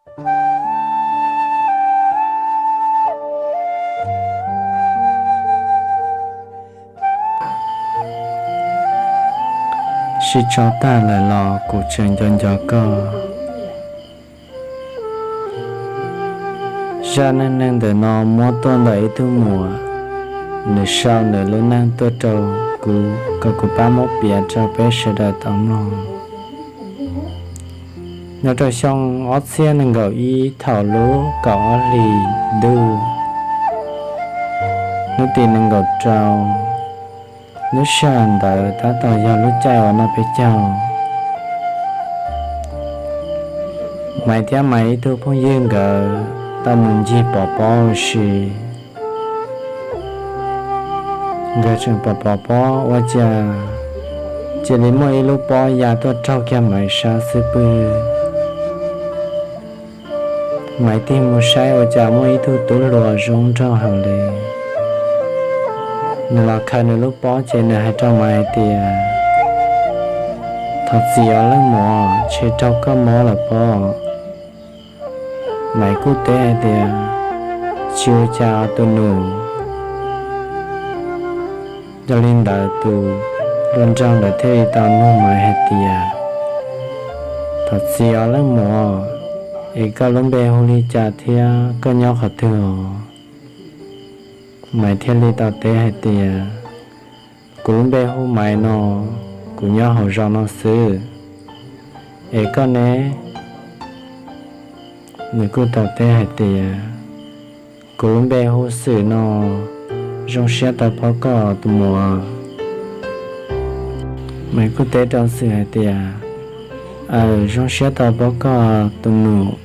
Sib tso tag lawm los kuv tseem nco nco koj. Zaj neej neeg ntawm no muab tuaj ntawm ib tug muam, nws sau nws lub neej tuaj rau kuv kom kuv pab muab piav rau peb sawv daws tau mloog. Nyob rau xyoo ob txhiab nees nkaum ib thaum lub kaum ob hlis ntuj, hnub tim nees nkaum rau, lub sij hawm ntawd tab tom yog lub caij uas noj peb caug. Maiv thiab Maiv ib tug phooj ywg nkawd tau mus ncig pov pob ua si. Nkawd tseem pov pov pob ua cas cia li muaj ib lub pob ya tuaj raug kiag Maiv sab xub pwg. Maiv tig mus saib ua cas muaj ib tug tub hluas zoo nraug heev li. Nws los khaws nws lub pob ces nws hais rau Maiv hais tias, thov txim os leej muam, ntshe raug koj mob lawm pob. Maiv kuj teb hais tias, tsis ua cas tus nus. Yog li ntawd tus hluas nraug ntawd thiaj li tau nug Maiv hais tias, thov txim os leej muam, es koj lub npe hu li cas thiab koj nyob qhov twg os? Maiv thiaj li tau teb hais tias, kuv lub npe hu Maiv no, kuv nyob hauv zos no xwb. Es koj ne? Nws kuj tau teb hais tias, kuv lub npe hu Xwm no, zoo siab tau pom koj tus muam. Maiv kuj teb rau Xwm hais tias, aws, zoo siab tau pom koj tus nus.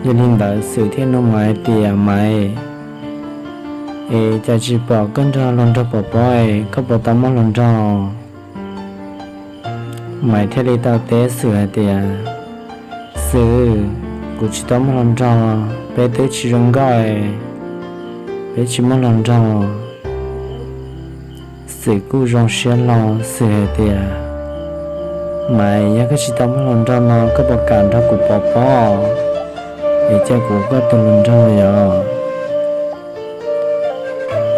Yog li ntawd Xwm thiaj nug Maiv hais tias, Maiv, es cas tsis pom koj nrog hluas nraug pov pob es koj puas tau muaj hluas nraug? Maiv thiaj li tau teb Xwm hais tias, Xwm, kuv tsis tau muaj hluas nraug, peb twb tsis zoo nkauj, peb tsis muaj hluas nraug. Xwm kuj zoo siab hlo, Xwm hais tias, Maiv, yog koj tsis tau muaj hluas nraug no koj puas kam nrog kuv pov pob es cia kuv ua koj tus hluas nraug yom?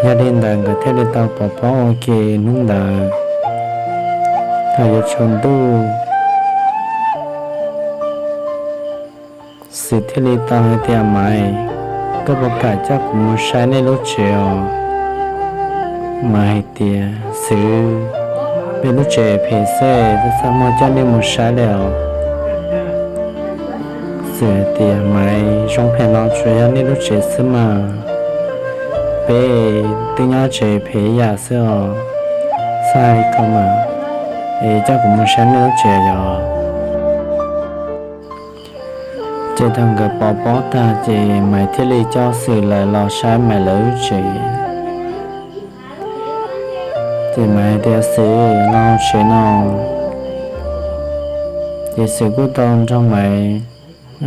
Yog li ntawd nkawd thiaj li tau pov pob ua ke hnub ntawd. Thaum yuav tsaus ntuj, Xwm thiaj li tau hais tias, Maiv, koj puas kam coj kuv mus saib nej lub tsev os? Maiv hais tias, Xwm, peb lub tsev phem xwb, txaj muag coj nej mus saib li os. Xwm hais tias, Maiv, zoo phem no tsuas yog nej lub tsev xwb mas, peb twb nyob tsev phem ib yam xwb os. Txhob hais li ko mas, es coj kuv mus saib nej lub tsev yom? Ces thaum nkawd pov pob tag ces Maiv thiaj li coj Xwm lawv los saib Maiv lawv lub tsev. Ces Maiv hais tias, Xwm, los hauv tsev no. Ces Xwm kuj tau nrog Maiv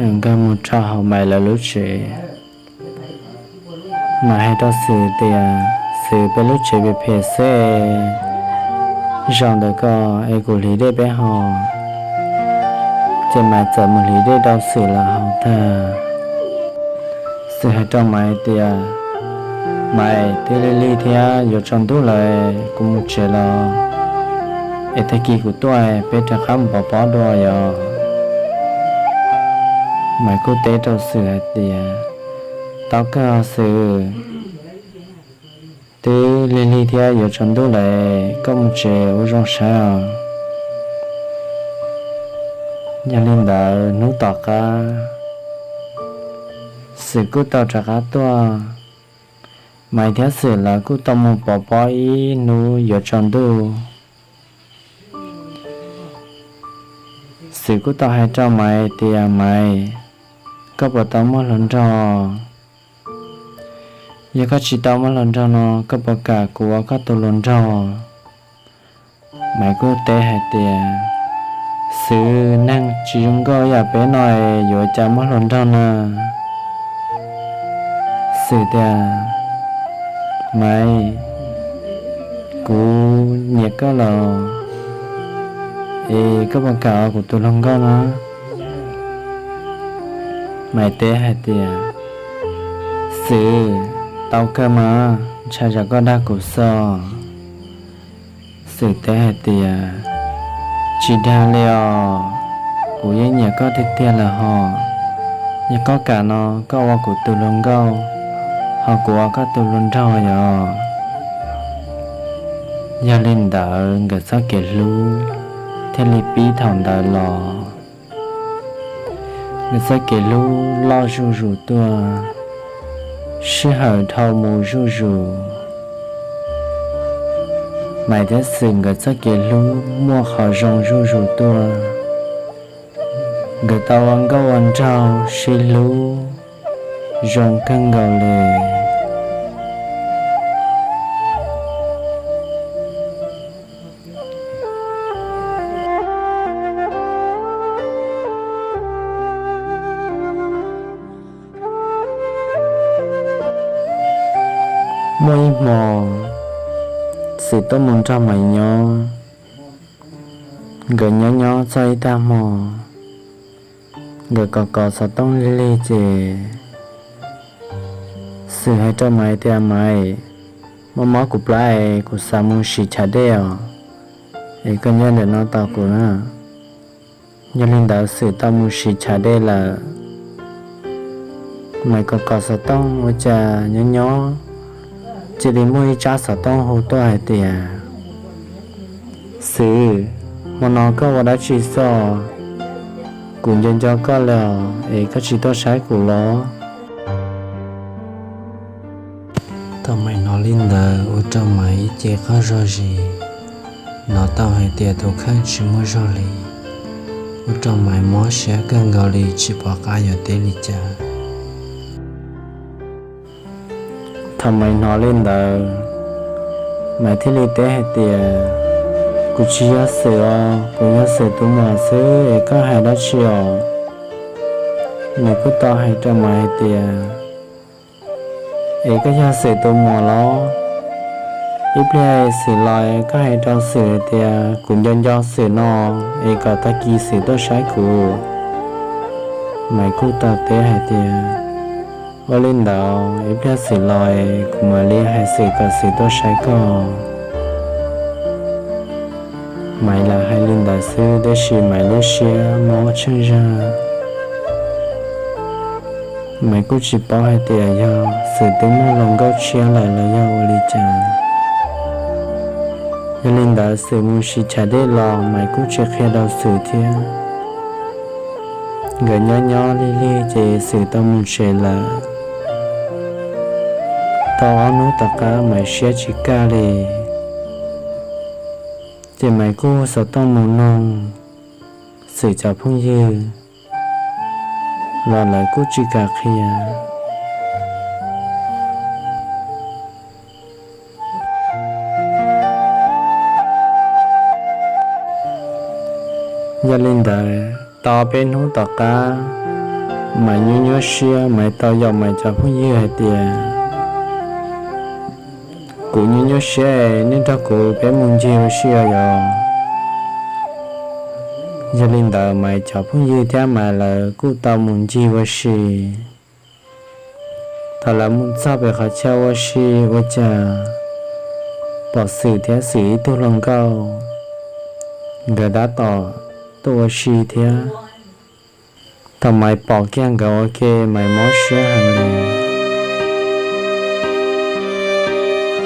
nkag mus rau hauv Maiv lawv lub tsev. Maiv hais rau Xwm tias, Xwm, peb lub tsev phem phem xwb, zaum ntawm ko es kuv hliv dej peb haus. Ces Maiv txawm mus hliv dej rau Xwm lawv haus tag, Xwm hais rau Maiv tias, Maiv, twb lig lig thiab yuav tsaus ntuj lawm, kuv mus tsev los, es tag kis kuv tuaj peb rov qab mus pov pob dua yom? Maiv kuj teb rau Xwm hais tias, tau kawg Xwm, twb lig lig thiab yuav tsaus ntuj lawm, koj mus tsev ua zoo saib os. Yog li ntawd hnub tom qab, Xwm kuj tau rov qab tuaj, Maiv thiab Xwm lawv kuj tau mus pov pob ib hnub yuav tsaus ntuj. Xwm kuj tau hais rau Maiv tias, Maiv, koj puas tau muaj hluas nraug? Yog koj tsis tau muaj hluas nraug no, koj puas kam kuv ua koj tus hluas nraug? Maiv kuj teb hais tias, Xwm, neeg tsis zoo nkauj yam peb no es yuav cas muaj hluas nraug na? Xwm tias, Maiv, kuv nyiam koj los, es koj puas kam ua kuv tus hluas nkauj no? Maiv teb hais tias, Xwm, tau kawg mas, ntshai tsam koj dag kuv xwb. Xwm teb hais tias, Tsis dag li os, kuv yeej nyiam koj tiag tiag lawm hos. Yog koj kam no koj ua kuv tus hluas nkauj, ho kuv ua koj tus hluas nraug yog. Yog li ntawd nkawd txoj kev hlub thiaj li pib thaum ntawd los. Nkawd txoj kev hlub loj zuj zus tuaj, sij hawm dhau mus zuj zus. Maiv thiab Xwm nkawd txoj kev hlub muaj qhov zoo zuj zus tuaj. Nkawd tau ua nkauj ua nraug sib hlub zoo kawg nkaus li. Muaj ib hmo, Xwm tuaj mus nrog Maiv nyob. Nkawd nyob nyob txog ib tag hmo, nkawd kov kov xov tooj lig lig ces Xwm hais rau Maiv tias, Maiv, mob mob kuv plab es kuv xav mus siv chav dej os, es koj nyob ntawm no tos kuv na. Yog li ntawd Xwm tau mus siv chav dej lawm. Maiv kov kov xov tooj ua cas nyob nyob cia li muaj ib tsab xov tooj hu tuaj hais tias, Xwm, hmo no koj ua dab tsi xwb os? Kuv nco nco koj li os, es koj tsis tuaj saib kuv los? Thaum Maiv hnov li ntawd ua rau Maiv ib ce qaug zog zis, hnov tau hais tias tus kheej tsis muaj zog li, ua rau Maiv mob siab kawg nkaus li tsis pom qab yuav teb li cas. Thaum Maiv hnov li ntawd, Maiv thiaj li teb hais tias, Kuv tsis yog Xwm os, kuv yog Xwm tus muam xwb es koj hais dab tsi os? Nws kuj tau hais rau Maiv hais tias, Es koj yog Xwm tus muam los? Ib pliag Xwm los koj hais rau Xwm hais tias kuv nco nco Xwm no, es kom tag kis Xwm tuaj saib kuv. Maiv kuj tau teb hais tias, Ua li ntawd ib pliag Xwm los kuv mam li hais Xwm kom Xwm tuaj saib koj. Maiv lam hais li ntawd xwb tab sis Maiv lub siab mob tsheej zag. Maiv kuj tsis paub hais tias yog Xwm twb muaj hluas nkauj tshiab lawm los yog ua li cas. Yog li ntawd Xwm mus siv chav dej los Maiv kuj tsis qhia rau Xwm thiab. Nkawd nyob nyob lig lig ces Xwm tau mus tsev lawm. Tau ob hnub tom qab Maiv siab tsis kaj li, ces Maiv kuj hu xov tooj mus nug Xwm cov phooj ywg los lawv kuj tsis kam qhia. Yog li ntawd tau peb hnub tom qab, Maiv nyuaj nyuaj siab, Maiv tau yaum Maiv cov phooj ywg hais tias, Kuv nyuaj nyuaj siab, nej nrog kuv peb mus ncig ua si os. Yog li ntawd Maiv cov phooj ywg thiab Maiv lawv kuj tau mus ncig ua si. Thaum lawv mus txog pem qhov chaw ua si ua cas, pom Xwm thiab Xwm ib tug hluas nkauj, nkawd tab tom tuaj ua si thiab. Thaum Maiv pom kiag nkawd ua ke Maiv mob siab heev li.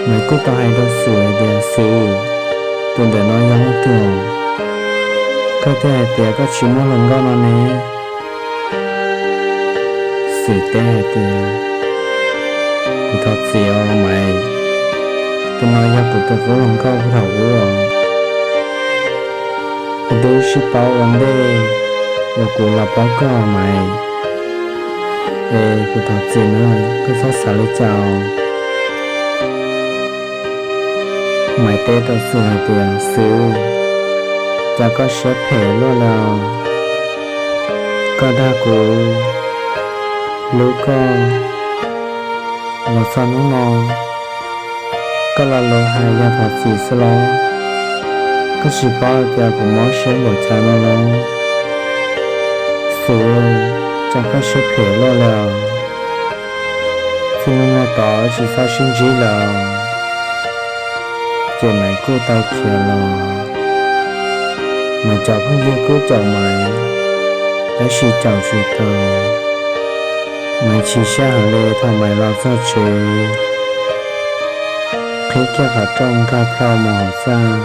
Maiv kuj tau hais rau Xwm hais tias, Xwm, tus ntawm no yog leej twg? Koj thiaj hais tias koj tsis muaj hluas nkauj no ne. Xwm teb hais tias, Kuv thov txim os Maiv, tus no yog kuv tus qub hluas nkauj puag thaum ub. Kuv twb sib paub ua ntej uas kuv los paub koj Maiv, es kuv thov txim na, koj txhob xav li cas. Maiv teb rau Xwm hais tias, Xwm, cas koj siab phem luaj li, koj dag kuv hlub koj los txog hnub no, koj lo lus hais yog thov txim xwb los? Koj tsis paub tias kuv mob siab npaum cas no los? Xwm, Cas koj siab phem luaj li os, txij hnub no tod tsis txhob sib ntsib lawm. Ces Maiv kuj tau khiav los. Maiv cov phooj ywg kuj caum Maiv, tab sis caum tsis tau. Maiv chim siab heev li thaum Maiv los txog tsev, qhib kiag qhov rooj nkag plho mus hauv txaj,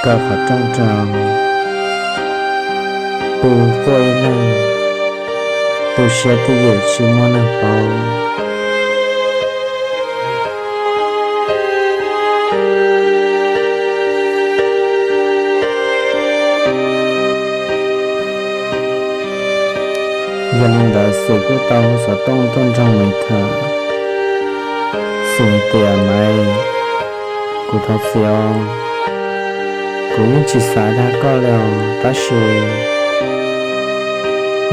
kaw qhov rooj rau, pw quaj ib leeg, tu siab twj ywm tsis muaj neeg paub. Yog li ntawd Xwm kuj tau hu xov tooj tuaj nrog Maiv tham. Xwm hais tias, Maiv, kuv thov txim os, kuv yeej tsis xav dag koj li os, tab sis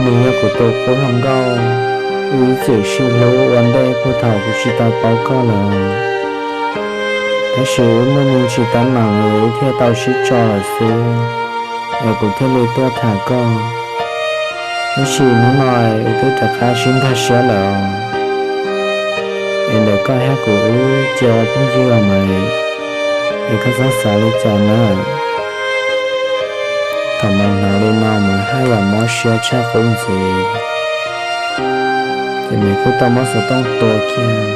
nws yog kuv tus qub hluas nkauj, wb ib txwm sib hlub ua ntej puag thaum kuv tsis tau paub koj lawm. Tab sis wb muaj neeg tsis teeb meem es wb thiaj tau sib tso lawm xwb, es kuv thiaj li tuaj tham koj. Tab sis hnub no wb twb rov qab sib nkag siab lawm, es ntawm koj thiab kuv wb cia ua phooj ywg os Maiv, es koj txhob xav li cas na. Thaum Maiv hnov li no Maiv haj yam mob siab tshaj qub ntxiv. Ces Maiv kuj tau muab xov tooj tua kiag,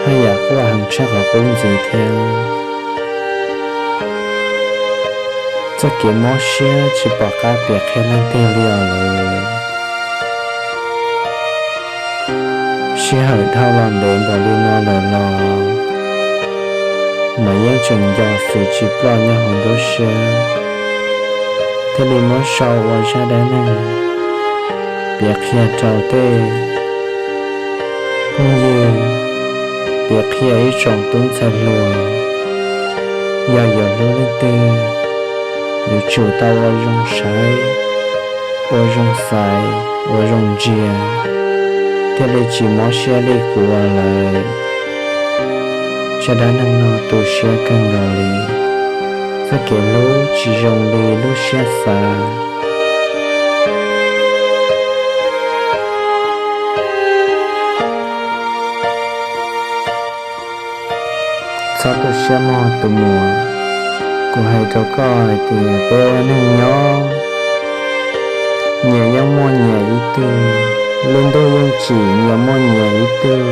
haj yam quaj heev tshaj qhov qub ntxiv thiab. Txoj kev mob siab tsis pom qab piav qhia leej twg li os lawm. Sij hawm dhau los ntev npaum li no lawm los Maiv yeej tseem nco Xwm tsis ploj nyob hauv nruab siab, thiaj li muab sau ua zaj dab neeg piav qhia rau tej phooj ywg, piav qhia ib tsoom tub ntxhais hluas, yog yuav hlub leej twg, yuav tsum tau ua zoo saib, ua zoo xaiv, ua zoo ntsia, thiaj li tsis mob siab li kuv lawm. Zaj dab neeg no tu siab kawg nkaus li, txoj kev hlub tsis zoo li lub siab xav. Txhob tu siab mog tus muam, kuv hais rau koj hais tias peb ua neeg nyob, nyias yeej muaj nyias ib tug, lub ntuj yeej tsim nyias muaj nyias ib tug.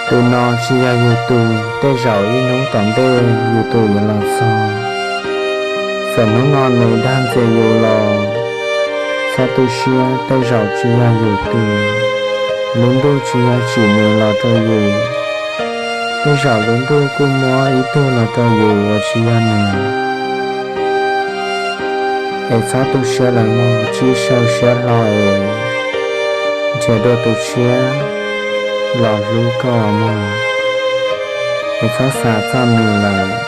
Tus no tsis yog yus tus, tej zaum ib hnub tom ntej yus tus yuav los txog. Txawm hnub no nws dag ntxias yus los txhob tu siab, tej zaum tsis yog yus tus, lub ntuj tsis yog tsim nws los rau yus, tej zaum lub ntuj kuj muab ib tug los rau yus uas tsis yog nws. Es txhob tu siab lawm mog, tsis sau siab hlo es nrhiav dua tus tshiab los hlub koj mog, es txhob xav txog nws lawm.